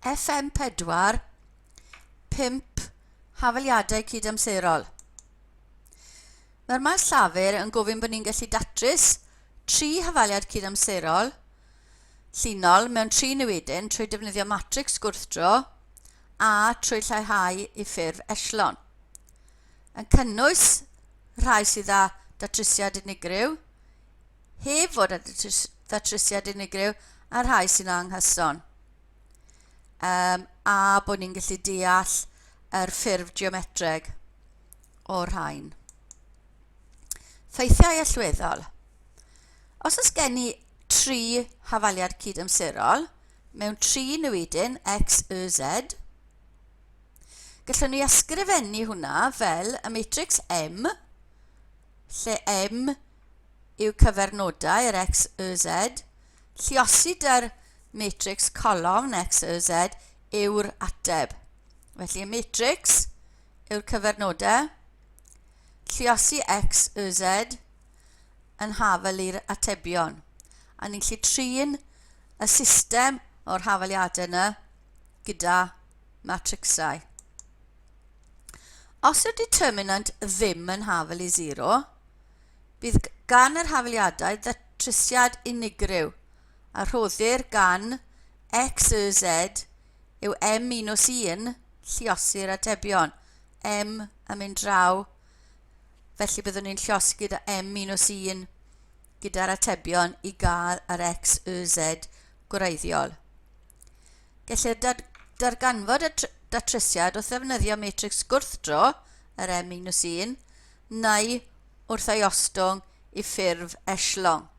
FM4, 5 hafaliadau cydamserol. Mae'r maes llafur yn gofyn bod ni'n gallu datrys tri hafaliad cydamserol llinol mewn tri newidyn trwy defnyddio matrics gwrthdro a trwy lleihau i ffurf echelon. Yn cynnwys rhai sydd â datrysiad unigryw, heb fod â datrysiad unigryw a rhai sy'n anghyson. Um, a bod ni'n gallu deall yr ffurf geometreg o'r rhain. Ffeithiau allweddol. Os oes gen i tri hafaliad cydamserol mewn tri newidyn x, y, z, gallwn ni ysgrifennu hwnna fel y matrix M, lle M yw cyfernodau yr x, y, z, lluosi dy'r matrix colofn x, y, z yw'r ateb. Felly y matrix yw'r cyfernodau, lluosi x, y, z yn hafel i'r atebion. A ni'n gallu trin y system o'r hafaliadau yna gyda matrixau. Os yw'r determinant ddim yn hafel i 0, Bydd gan yr hafaliadau ddatrysiad unigryw a rhoddir gan x, y, z yw m minus 1 lluosi'r atebion. M yn mynd draw, felly byddwn ni'n llosgi gyda m minus 1 gyda'r atebion i gael yr x, y, z gwreiddiol. Gellir dad darganfod y datrysiad wrth ddefnyddio matrix gwrthdro, yr m minus 1, neu wrth ei ostwng i ffurf echelon.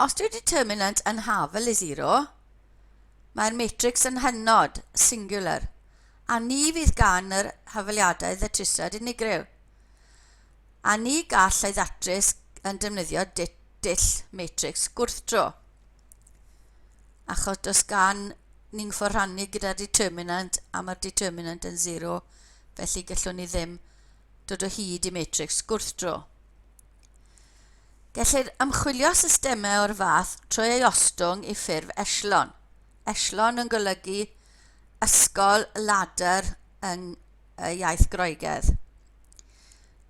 Os yw determinant yn hafal i 0, mae'r matrix yn hynod, singular, a ni fydd gan yr hafaliadau ddatrysiad unigryw. A ni gall ei ddatrys yn defnyddio dull matrix gwrthdro. Achos does gan ni'n ffordd rhannu gyda determinant a mae'r determinant yn 0, felly gallwn ni ddim dod o hyd i matrix gwrthdro. Gellir ymchwilio systemau o'r fath trwy ei ostwng i ffurf echelon. Echelon yn golygu ysgol ladder yng iaith Groegaidd.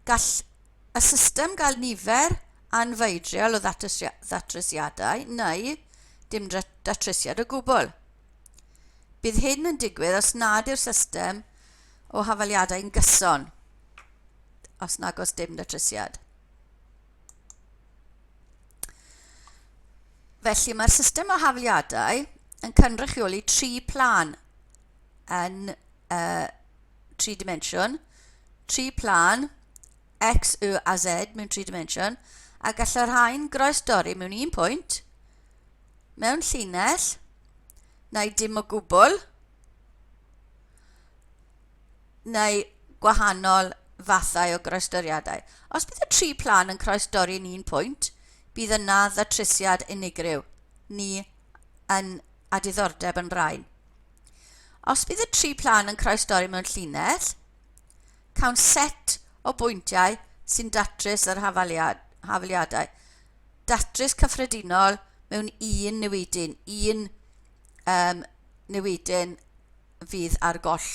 Gall y system gael nifer anfeidriol o ddatrysiadau neu dim datrysiad o gwbl. Bydd hyn yn digwydd os nad yw'r system o hafaliadau'n gyson, os nag oes dim datrysiad. Felly mae'r system o hafaliadau yn cynrychioli tri plân yn uh, tri dimensiwn, tri plân X, Y a Z mewn tri dimensiwn, a gall y rhain groesdorri mewn un pwynt, mewn llinell, neu dim o gwbl, neu gwahanol fathau o groesdoriadau. Os bydd y tri plan yn croesdorri yn un pwynt, bydd yna ddatrysiad unigryw, ni yn a diddordeb yn rhain. Os bydd y tri plan yn croesdorri mewn llinell, Cawn set o bwyntiau sy'n datrys yr hafaliad, hafaliadau. Datrys cyffredinol mewn un newidyn, un um, newidyn fydd ar goll.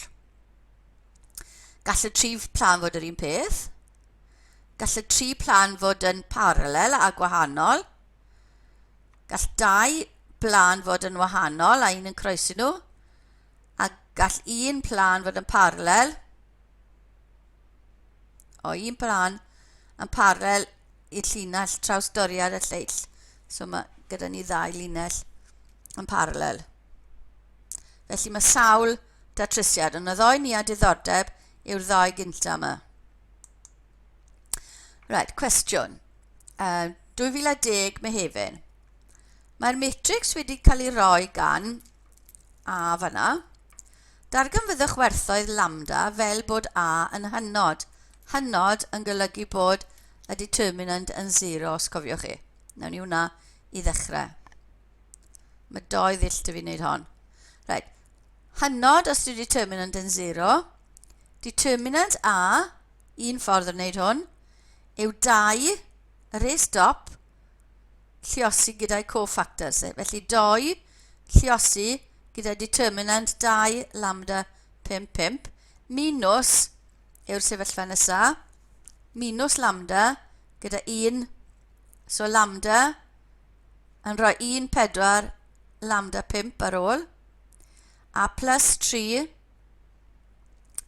Gall y tri plan fod yr un peth. Gall y tri plan fod yn paralel a gwahanol. Gall dau plan fod yn wahanol a un yn croesi nhw. A gall un plân fod yn paralel o un plân yn paralel i'r llinell trawsdoriad y lleill. So mae gyda ni ddau linell yn paralel. Felly mae sawl datrysiad, ond y ddoi ni â diddordeb yw'r ddau gynta yma. Right, cwestiwn. Uh, 2010 Mehefin. Mae'r matrix wedi cael ei roi gan A fanna. Darganfyddwch werthoedd lambda fel bod A yn hynod. Hynod yn golygu bod y determinant yn 0, os cofiwch chi. Nawn ni hwnna i ddechrau. Mae doi ddull dy fi wneud hon. Right. Hynod os yw determinant yn 0. Determinant A, un ffordd o wneud hwn, yw 2 res dop lluosi gyda'i cofactors. Felly 2 lliosi gyda determinant 2 lambda 5, 5, minus yw'r sefyllfa nesa, minus lambda gyda 1, so lambda yn rhoi 1, 4, lambda 5 ar ôl, a plus 3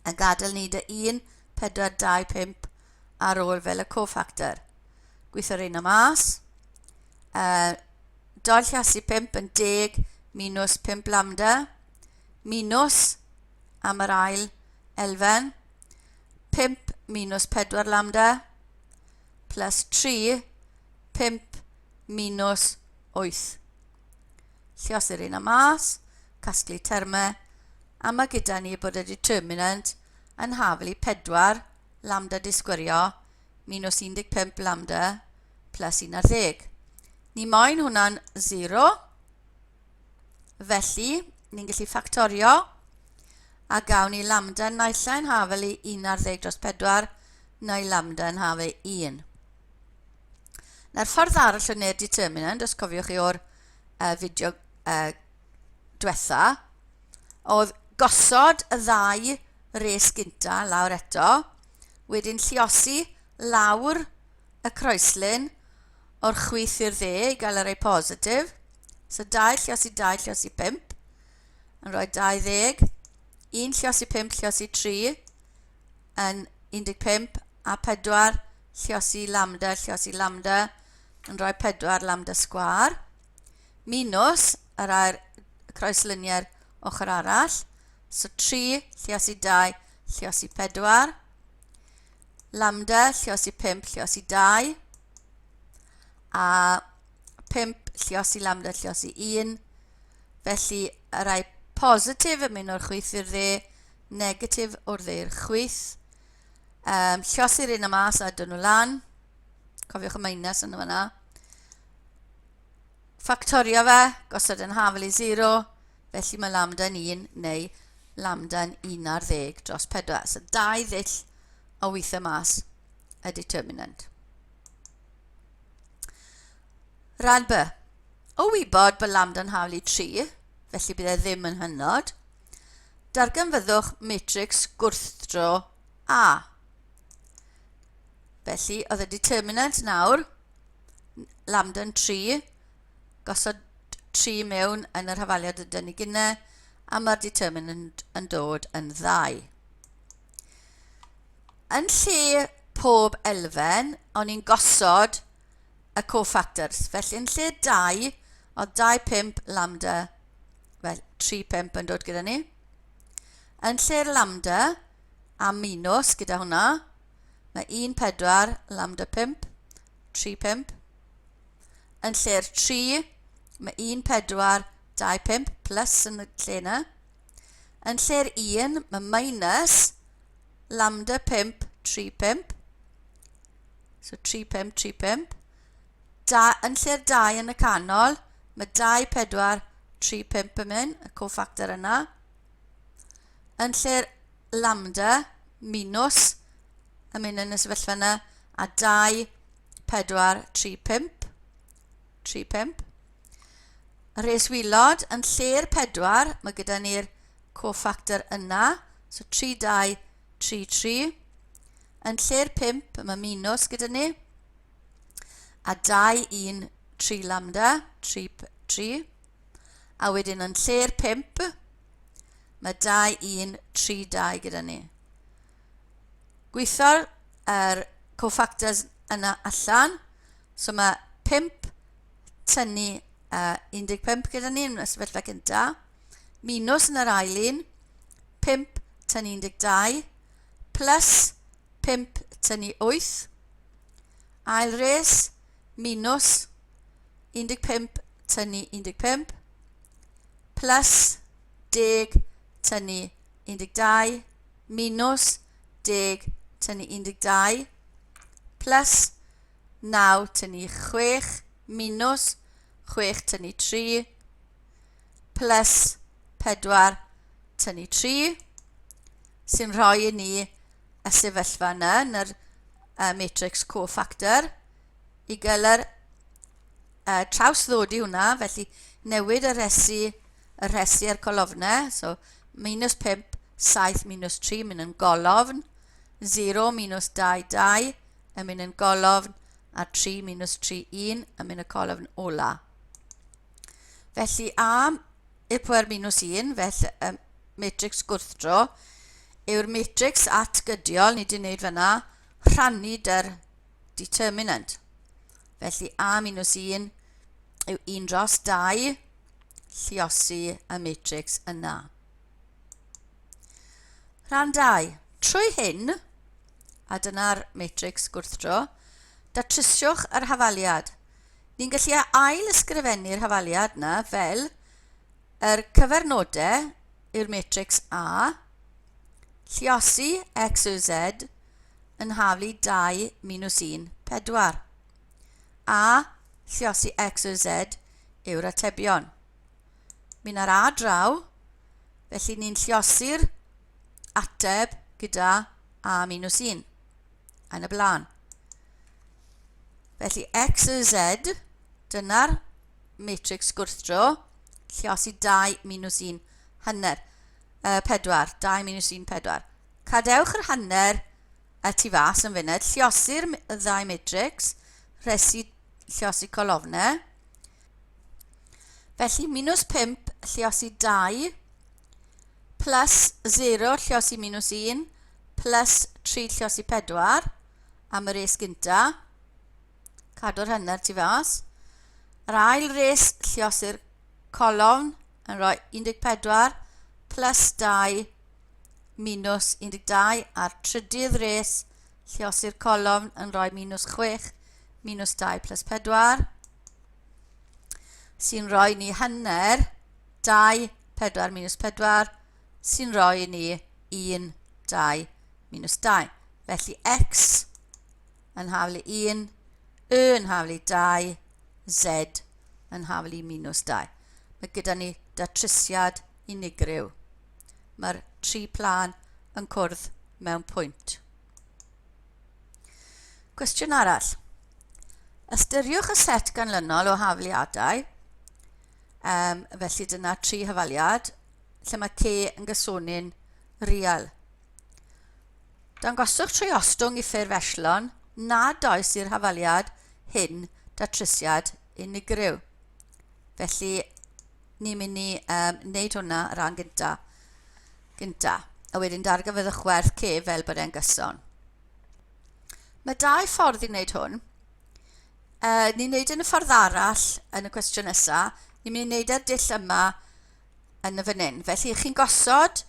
yn gadael ni dy 1, 4, 2, 5 ar ôl fel y cofactor. Gweithio'r un o mas. 2 lliasu 5 yn 10 minus 5 lambda minus am yr ail elfen 5 minus 4 lambda plus 3 5 minus 8. Lliosi'r un o mas, casglu termau, a mae gyda ni bod y determinant yn haflu 4 lambda disgwyrio minus 15 lambda plus 11. Ni moyn hwnna'n 0, felly ni'n gallu ffactorio a gawn ni lambda naill ai'n hafel i 11 dros 4 neu lambda yn hafel 1. Nawr ffordd arall o wneud determinant, os cofiwch chi o'r fideo diwetha, oedd gosod y ddau res gynta lawr eto, wedyn lliosi lawr y croeslin o'r chwith i'r dde i gael y rei positif. So 2 lliosi 2 lliosi 5 yn rhoi 20. 1 lliosi 5 lliosi 3 yn 15 a 4 lliosi lambda lliosi lambda yn rhoi 4 lambda sgwâr minus yr air croesliniau'r ochr arall. So 3 lliosi 2 lliosi 4 lambda lliosi 5 lliosi 2 a 5 lliosi lambda lliosi 1. Felly y rhai positif yn mynd o'r chwith i'r dde, negatif o'r dde i'r chwith. Lliosi'r un yma mas a dyn nhw lan. Cofiwch y minus yn fanna. Ffactorio fe, gosod yn hafel i 0, felly mae lambda yn 1 neu lambda yn 11 dros 4. So dau ddull o weithio mas y determinant. Rhan B. O wybod bod lambda yn hafel i 3, felly bydd e ddim yn hynod, darganfyddwch matrix gwrthdro A. Felly, oedd y determinant nawr, lambda yn 3, gosod 3 mewn yn yr hafaliad y dyn ni gynne, a mae'r determinant yn dod yn ddau. Yn lle pob elfen, o'n i'n gosod y cofactors. Felly yn lle 2, oedd 2, 5 lambda, fel 3, 5 yn dod gyda ni. Yn lle'r lambda a minus gyda hwnna, mae 1, 4, lambda 5, 3, 5. Yn lle'r 3, mae 1, 4, 2, 5, plus yn y lle yna. Yn lle'r 1, mae minus lambda 5, 3, 5. So 3, 5, 3, 5. Da, yn lle'r 2 yn y canol, mae 2, 4, 3, 5 yn mynd, y cofactor yna. Yn lle'r lambda, minus, yn mynd yn y sefyllfa yna, a 2, 4, 3, 5. 3, 5. Rhes wylod, yn lle'r 4, mae gyda ni'r cofactor yna, so 3, 2, 3, 3. Yn lle'r 5, mae minus gyda ni, a 2, 1, 3 lambda, 3, 3. A wedyn yn lle'r 5, mae 2, 1, 3, 2 gyda ni. Gweithio'r er cofactors yna allan. So mae 5 tynnu 15 gyda ni yn y sefyllfa gyntaf. Minus yn yr ail un, 5 tynnu 12, plus 5 tynnu 8. Ail res, minus 15 tynnu 15, plus 10 tynnu 12, minus 10 tynnu 12, plus 9 tynnu 6, minus 6 tynnu 3, plus 4 tynnu 3, sy'n rhoi i ni y sefyllfa yna yn yr matrix cofactor i gael yr trawsddodi hwnna, felly newid y rhesi. y rhesi a'r colofnau, so minus 5, 7 minus 3 mynd yn golofn, 0 minus 2, 2 yn mynd yn golofn, a 3 minus 3, 1 yn mynd y colofn ola. Felly A i'r pwer minus 1, felly y matrix gwrthdro, yw'r matrix atgydiol, ni wedi wneud fyna, rhannu dy'r determinant. Felly A minus 1 yw 1 dros 2 lliosi y matrix yna. Rhan 2. Trwy hyn, a dyna'r matrix gwrthdro, datrysiwch yr hafaliad. Ni'n gallu ail ysgrifennu'r hafaliad yna fel yr cyfernodau yw'r matrix A, lliosi x y z yn haflu 2 minus 1, 4. A, lliosi x y z yw'r atebion. Mynd ar A draw, felly ni'n lliosi'r ateb gyda A minus 1 yn y blaen. Felly x y z, dyna'r matrix gwrthdro, lliosi 2 minus 1 hanner, 4, 2 minus 1, 4. Cadewch yr hanner y tu fas yn funud, lliosi'r ddau matrix, rhesi lliosi colofnau. Felly minus 5 lliosi 2 plus 0 lliosi minus 1 plus 3 lliosi 4 am y res gynta. Cadw'r hanner tu fas. Yr ail res lliosi'r colofn yn rhoi 14 plus 2 minus 12 a'r trydydd res lliosi'r colofn yn rhoi minus 6 minus 2 plus 4 sy'n rhoi ni hanner 2 4 minus 4 sy'n rhoi ni 1 2 minus 2. Felly x yn haflu 1, y yn haflu 2, z yn haflu minus 2. Mae gyda ni datrysiad unigryw. Mae'r tri plân yn cwrdd mewn pwynt. Cwestiwn arall. Ystyriwch y set ganlynol o hafaliadau. Um, felly dyna tri hafaliad lle mae C yn gysonyn real. Dangoswch trwy ostwng i ffurf echelon nad oes i'r hafaliad hyn datrysiad unigryw. Felly, ni'n mynd i um, wneud hwnna rhan gynta. Gynta. A wedyn darganfyddwch werth C fel bod e'n gyson. Mae dau ffordd i wneud hwn. Uh, ni'n wneud yn y ffordd arall yn y cwestiwn nesaf. Ni'n mynd i wneud e'r dull yma yn y fan hyn. Felly, chi'n gosod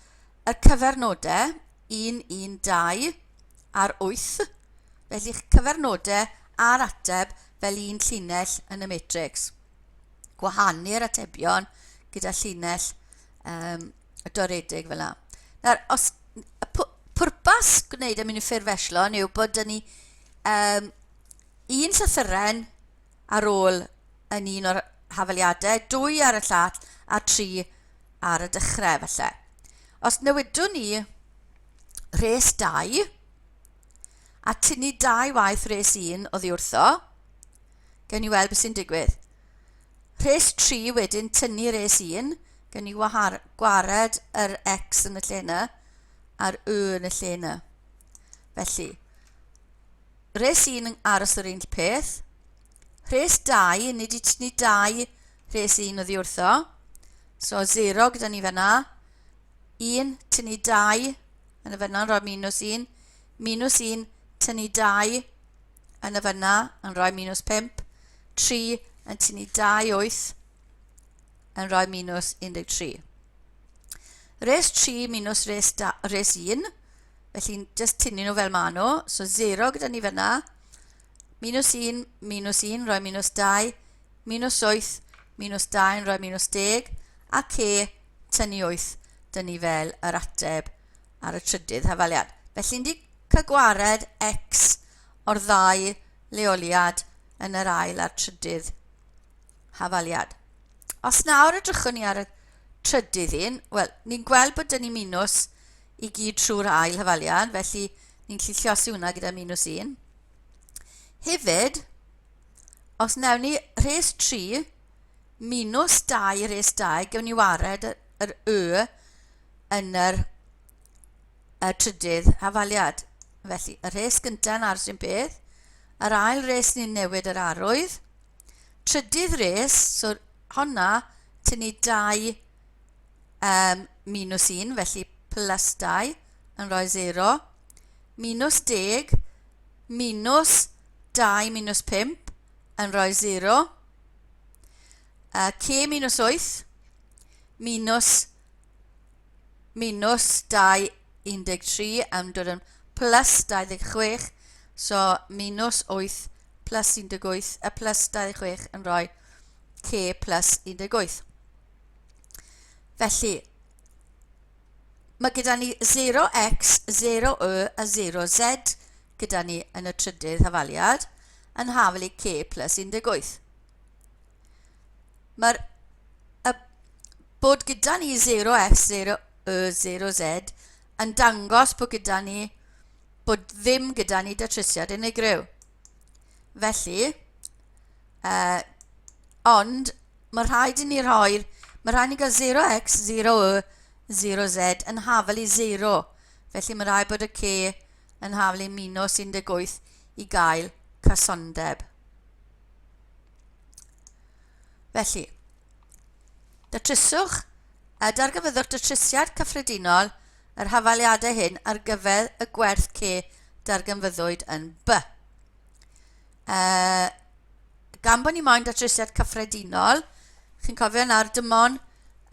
y cyfernodau 1, 1, 2 a'r 8. Felly, cyfernodau a'r ateb fel un llinell yn y matrix. Gwahanu'r atebion gyda llinell um, doredig fel yna. Nawr, os, y pwrpas gwneud y mynd i ffurf echelon yw bod dyn ni um, un llythyren ar ôl yn un o'r hafaliadau, dwy ar y llall a tri ar y dechrau falle. Os newidwn ni rhes 2 a tynnu dau waith rhes 1 oddi wrtho, Gewn ni weld beth sy'n digwydd. Rhes 3 wedyn tynnu rhes 1. Gewn ni wahar, gwared yr X yn y lle yna a'r Y yn y lle yna. Felly, rhes 1 yn aros yr un peth. Rhes 2, ni wedi tynnu 2 rhes 1 oddi wrtho. So 0 gyda ni fanna. 1 tynnu 2 yn y fanna yn rhoi minus 1. Minus 1 tynnu 2 yn y fyna yn rhoi minus 5, 3 yn tynnu 2, 8 yn rhoi minus 13. Res 3 minus res, da, res 1, felly just tynnu nhw fel maen nhw, so 0 gyda ni fyna, minus 1, minus 1, rhoi minus 2, minus 8, minus 2 yn rhoi minus 10, a C tynnu 8, dyn ni fel yr ateb ar y trydydd hafaliad. Felly, ni Cael gwared X o'r ddau leoliad yn yr ail a'r trydydd hafaliad. Os nawr edrychwn ni ar y trydydd un, wel, ni'n gweld bod dyn ni minws i gyd trwy'r ail hafaliad, felly ni'n gallu lliosi hwnna gyda minws 1. Hefyd, os newn ni rhes 3 Minus 2 res 2, gewn ni wared yr y yn yr, y trydydd hafaliad. Felly, y rhes gyntaf yn aros un peth, yr ail res ni'n newid yr arwydd, trydydd res, so honna, tynnu 2 minus 1, felly plus 2 yn rhoi 0, minus 10, minus 2 minus 5 yn rhoi 0, C minus 8, minus minus 2, 13 yn dod yn plus 26, so minus 8 plus 18, a plus 26 yn rhoi C plus 18. Felly, mae gyda ni 0x, 0y a 0z gyda ni yn y trydydd hafaliad yn hafal i C plus 18. Mae'r y, bod gyda ni 0x, 0y, 0z yn dangos bod gyda ni bod ddim gyda ni datrysiad unigryw. Felly, ond mae rhaid i ni rhoi'r, mae rhaid ni gael 0x, 0y, 0z yn hafal i 0. Felly mae rhaid bod y c yn hafal i minus 18 i gael cysondeb. Felly, datryswch a darganfyddwch datrysiad cyffredinol yr hafaliadau hyn ar gyfer y gwerth C darganfyddwyd yn B. Gan bod ni moyn datrysiad cyffredinol, chi'n cofio nawr dim ond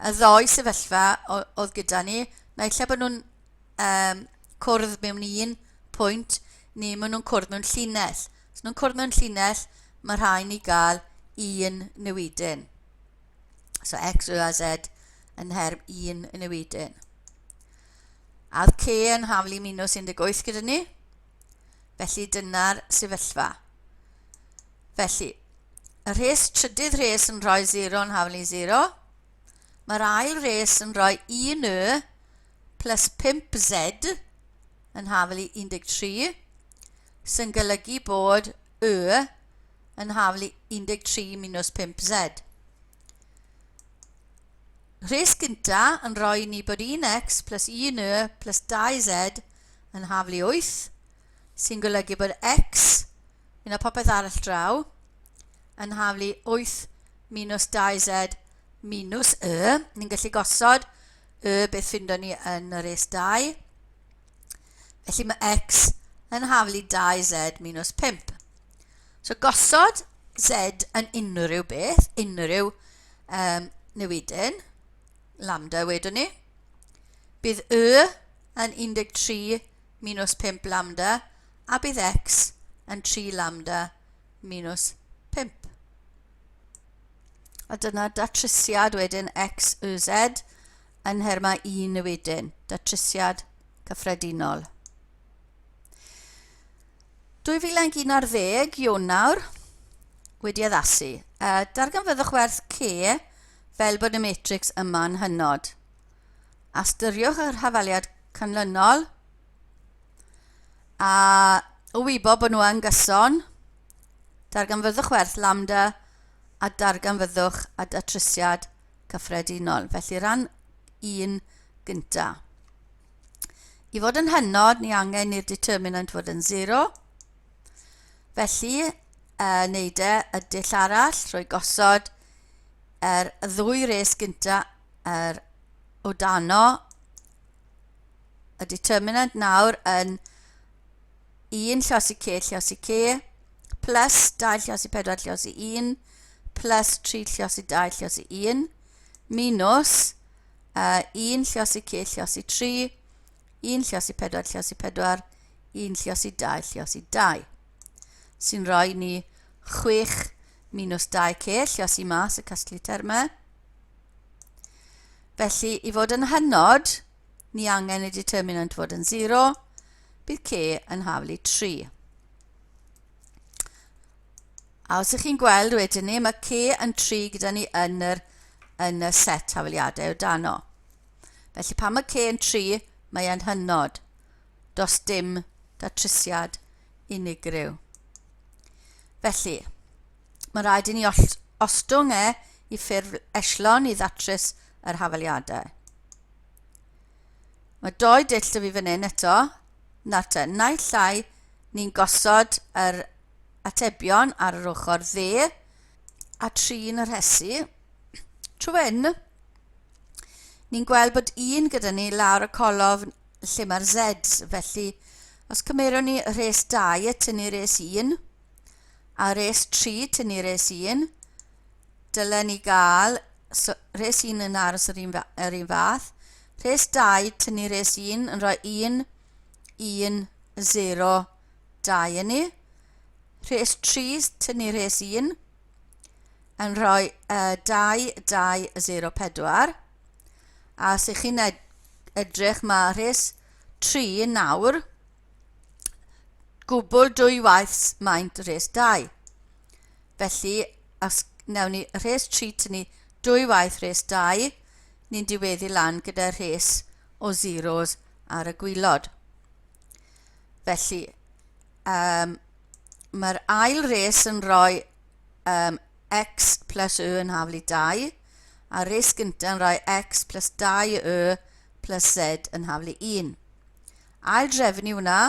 y ddoi sefyllfa oedd gyda ni, naill ai bod nhw'n cwrdd mewn un pwynt, neu maen nhw'n cwrdd mewn llinell. Os nhw'n cwrdd mewn llinell, mae rhaid ni gael un newidyn. So x, y a z yn nherm un newidyn. A oedd c yn haflu minus 18 gyda ni. Felly dyna'r sefyllfa. Felly, y rhes, trydydd rhes yn rhoi 0 yn haflu 0. Mae'r ail res yn rhoi 1 y plus 5z yn haflu 13, sy'n golygu bod y yn haflu 13 minus 5z. Rhes gynta yn rhoi ni bod 1x plus 1y plus 2z yn haflu 8, sy'n golygu bod x, un o popeth arall draw, yn haflu 8 minus 2z minus y. Ni'n gallu gosod y beth ffindo ni yn y res 2. Felly mae x yn haflu 2z minus 5. So gosod z yn unrhyw beth, unrhyw newidyn, lambda wedwn ni. Bydd y yn 13 minus 5 lambda a bydd x yn 3 lambda minus 5. A dyna datrysiad wedyn x, y, z yn nhermau un newidyn, datrysiad cyffredinol. 2011, Ionawr, wedi addasu. Darganfyddwch werth C fel bod y matrix yma'n hynod. Astyriwch yr hafaliad canlynol a o wybod bod nhw yn gyson, darganfyddwch werth lambda a darganfyddwch a datrysiad cyffredinol. Felly rhan 1 gynta. I fod yn hynod, ni angen i'r determinant fod yn 0. Felly, neud e y dull arall, rhoi gosod yr ddwy res gynta yr o dano y determinant nawr yn 1 llosi c llosi c plus 2 llosi 4 llosi 1 plus 3 llosi 2 llosi 1 minus 1 llosi c llosi 3 1 llosi 4 llosi 4 1 llosi 2 llosi 2 sy'n rhoi ni 6 minus 2c llosi mas y casglu termau. Felly, i fod yn hynod, ni angen y determinant fod yn 0, bydd c yn haflu 3. A os ych chi'n gweld wedyn ni, mae c yn 3 gyda ni yn yr, yn y set hafaliadau o dano. Felly pan mae c yn 3, mae e'n hynod. Does dim datrysiad unigryw. Felly, mae rhaid i ni ostwng e i ffurf echelon i ddatrys yr hafaliadau. Mae doi dull 'da fi fan hyn eto. Nawr te, naill ai ni'n gosod yr atebion ar yr ochr dde a trin y rhesi. Trwy hyn, ni'n gweld bod un gyda ni lawr y colofn lle mae'r Z, felly os cymerwn ni rhes 2 a tynnu rhes 1, a rhes 3 tynnu rhes 1, dylen ni gael so, rhes 1 yn aros yr un, yr un fath, rhes 2 tynnu rhes 1 yn rhoi 1, 1, 0, 2 yn ni, rhes 3 tynnu rhes 1 yn rhoi uh, 2, 2, 0, 4. A os ych chi'n edrych, mae rhes 3 nawr gwbl dwy waith maint rhes 2. Felly, os wnawn ni rhes 3 tynnu dwy waith rhes 2, ni'n diweddu lan gyda rhes o zeros ar y gwylod. Felly, um, mae'r ail res yn rhoi um, x plus y yn haflu 2, a res gyntaf yn rhoi x plus 2 y plus z yn haflu 1. Ail drefnu hwnna,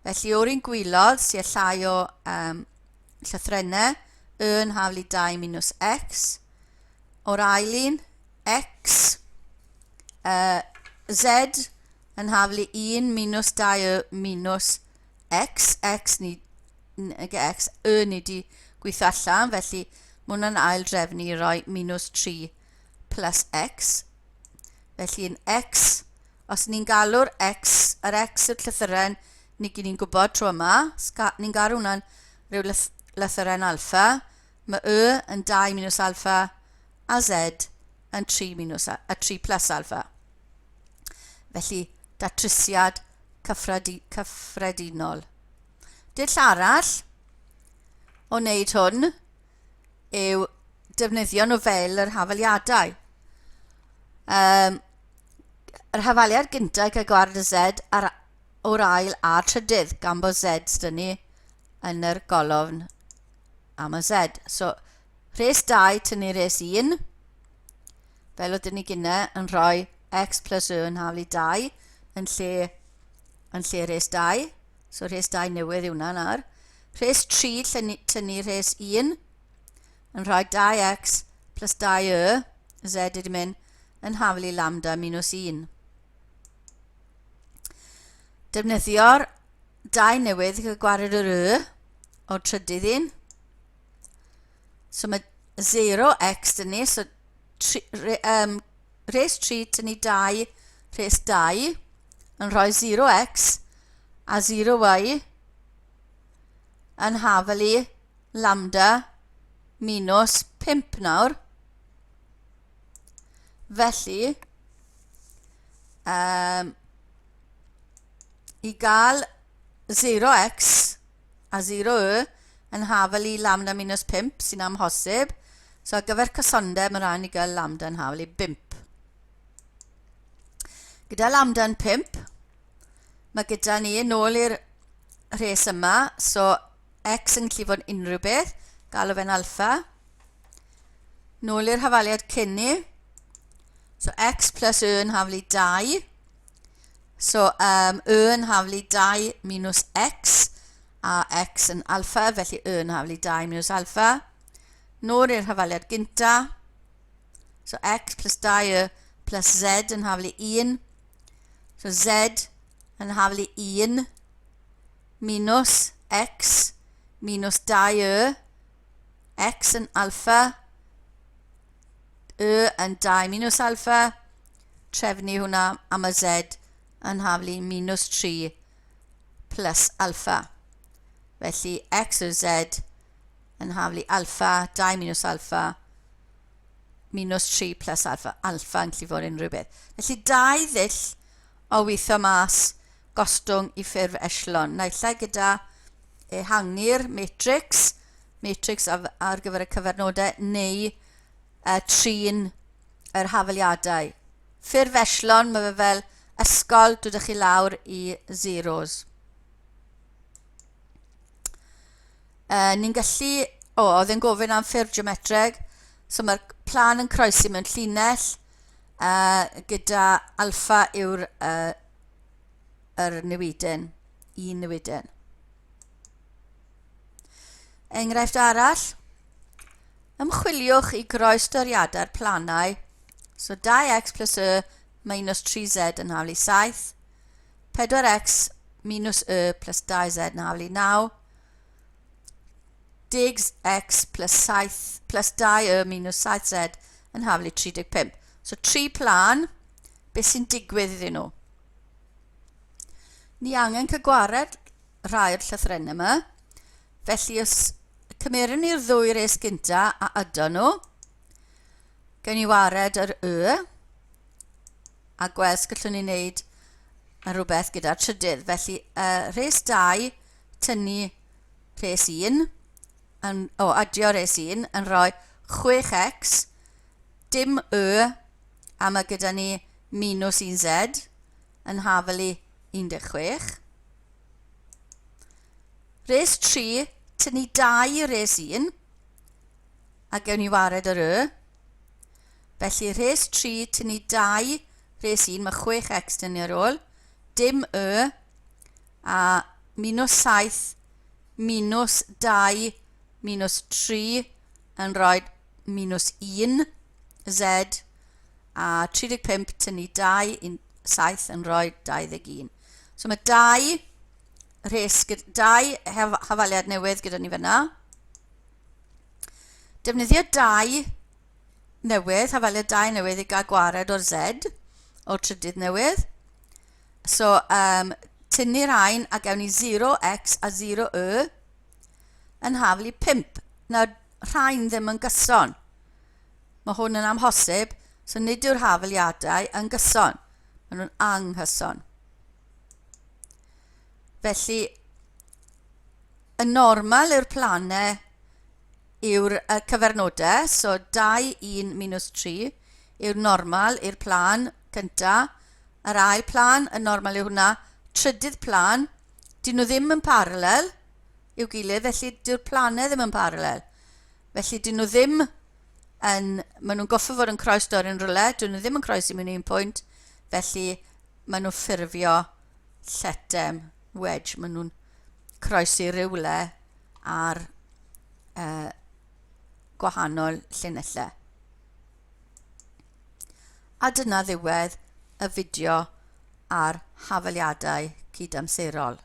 felly o'r un gwylod sy'n llai o um, llythrennau, y yn haflu 2 minus x, o'r ail un, x, uh, z yn haflu 1 minus 2 y minus x, x ni, nag x, y ni di gweithio allan, felly mae hwnna'n ail drefnu i roi minus 3 plus x. Felly yn x, os ni'n galw'r x, yr x yw'r llythyren ni gyd ni'n gwybod tro yma, ni'n galw hwnna'n rhyw lythyren alfa, mae y yn 2 minus alfa a z yn 3 minus a 3 plus alfa. Felly, datrysiad cyffredinol. Dull arall o wneud hwn yw defnyddio nhw fel yr hafaliadau. Um, yr hafaliad gyntaf i gael gwared y Z ar, o'r ail a'r trydydd, gan bod Z sydd ni yn yr golofn am y Z. So, rhes 2 tynnu rhes 1, fel oedd ni gynne, yn rhoi x plus y yn haflu 2 yn lle, yn lle rhes 2. So rhes 2 newydd yw hwnna nawr. Rhes 3 lle tynnu rhes 1 yn rhoi 2x plus 2y, z wedi mynd, yn haflu lambda minus 1. Defnyddio'r 2 newydd i gael gwared yr y o'r trydydd un. So mae 0x dyn ni, so tri, re, um, rhes 3 tynnu 2, rhes 2, yn rhoi 0x a 0y yn hafelu lambda minus 5 nawr. Felly, um, i gael 0x a 0y yn hafal i lambda minus 5 sy'n amhosib. So ar gyfer cysondeb mae rhaid ni gael lambda yn hafal i 5. Gyda lambda yn 5, mae gyda ni yn ôl i'r rhes yma, so x yn gallu fod yn unrhyw beth, galw fe'n alfa. Nôl i'r hafaliad cyn ni. So x plus y yn haflu 2. So um, y yn haflu 2 minus x a x yn alfa, felly y yn haflu 2 minus alfa. Nôl i'r hafaliad gynta. So x plus 2y plus z yn haflu 1. So z yn haflu 1 minus x minus 2y x yn alfa, y yn 2 minus alfa, trefnu hwnna am y z yn haflu minus 3 plus alfa. Felly x o z yn haflu alfa, 2 minus alfa, minus 3 plus alfa. Alfa yn gallu fod unrhyw beth. Felly dau ddull o weithio mas gostwng i ffurf echelon. Naill ai gyda ehangu'r matrix, matrix ar, ar gyfer y cyfernodau, neu uh, trin yr hafaliadau. Ffurf echelon, mae fe fel ysgol, dod chi lawr i zeros. Uh, ni'n gallu, o, oh, oedd e'n gofyn am ffurf geometreg. So mae'r plan yn croesi mewn llinell uh, gyda alfa yw'r uh, yr newidyn, un newidyn. Enghraifft arall, ymchwiliwch i groestoriadau'r planau. So 2x plus y minus 3z yn haflu 7, 4x minus y plus 2z yn haflu 9, 10x plus 7 plus 2y minus 7z yn haflu 35. So tri plan, beth sy'n digwydd iddyn nhw? Ni angen cael gwared rhai o'r llythrennau yma. Felly os cymerwn ni'r ddwy res gynta a ydo nhw, gawn ni wared yr y, a gweld os gallwn ni wneud rhywbeth gyda'r trydydd. Felly uh, rhes 2 tynnu rhes 1, yn, o, adio rhes 1 yn rhoi 6x, dim y, a mae gyda ni minus 1z yn hafelu 16. Rhes 3, tynnu 2 rhes 1, a gewn ni wared yr y. Felly rhes 3, tynnu 2 rhes 1, mae 6x dyn ni ar ôl, dim y, a minus 7 minus 2 minus 3 yn rhoi minus 1 z a 35 tynnu 2 1, 7 yn rhoi 21. So mae dau rhes, dau hafaliad newydd gyda ni fyna. Defnyddio dau newydd, hafaliad dau newydd i gael gwared o'r Z, o'r trydydd newydd. So, um, tynnu'r rhain a gawn ni 0x a 0y yn haflu 5. Nawr, rhain ddim yn gyson. Mae hwn yn amhosib, so nid yw'r hafaliadau yn gyson. Maen nhw'n anghyson. Felly, y normal yw'r planau yw'r uh, cyfernodau, so 2, 1, minus 3 yw'r normal i'r plan cynta. Yr ail plan, y normal yw hwnna. Trydydd plan, dyn nhw ddim yn paralel i'w gilydd, felly dyw'r planau ddim yn paralel. Felly dyn nhw ddim yn, maen nhw'n goffa fod yn croes dorri'n rhywle, dyn nhw ddim yn croesi mewn un pwynt, felly maen nhw'n ffurfio lletem wedge, maen nhw'n croesi rhywle ar uh, gwahanol llinellau. A dyna ddiwedd y fideo ar hafaliadau cydamserol.